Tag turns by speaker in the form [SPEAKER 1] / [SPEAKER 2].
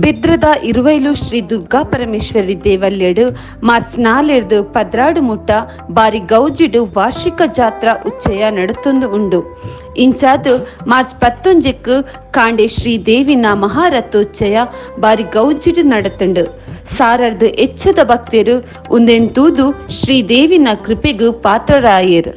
[SPEAKER 1] ಬೆದ್ರದ ಇರುವೈಲು ಶ್ರೀ ದುರ್ಗಾ ಪರಮೇಶ್ವರಿ ದೇವಲ್ಯಡ್ ಮಾರ್ಚ್ 4ರ್ದ್ 12 ಮುಟ್ಟ ಬಾರಿ ಗೌಜಿಡ್ ವಾರ್ಷಿಕ ಜಾತ್ರಾ ಉಚ್ಚಯ ನಡತೊಂದು ಉಂಡು. ಇಂಚಾದ್ ಮಾರ್ಚ್ 11ಕ್ ಕಾಂಡೆ ಶ್ರೀ ದೇವಿನ ಮಹಾರಥೋಚ್ಚಯ ಬಾರಿ ಗೌಜಿಡ್ ನಡತುಂಡು. ಸಾರರ್ದ್ ಎಚ್ಚದ ಭಕ್ತೆರು ಉಂದೆನ್ ತೂದು ಶ್ರೀ ದೇವಿನ ಕೃಪೆಗ್ ಪಾತ್ರರಾಯೆರ್.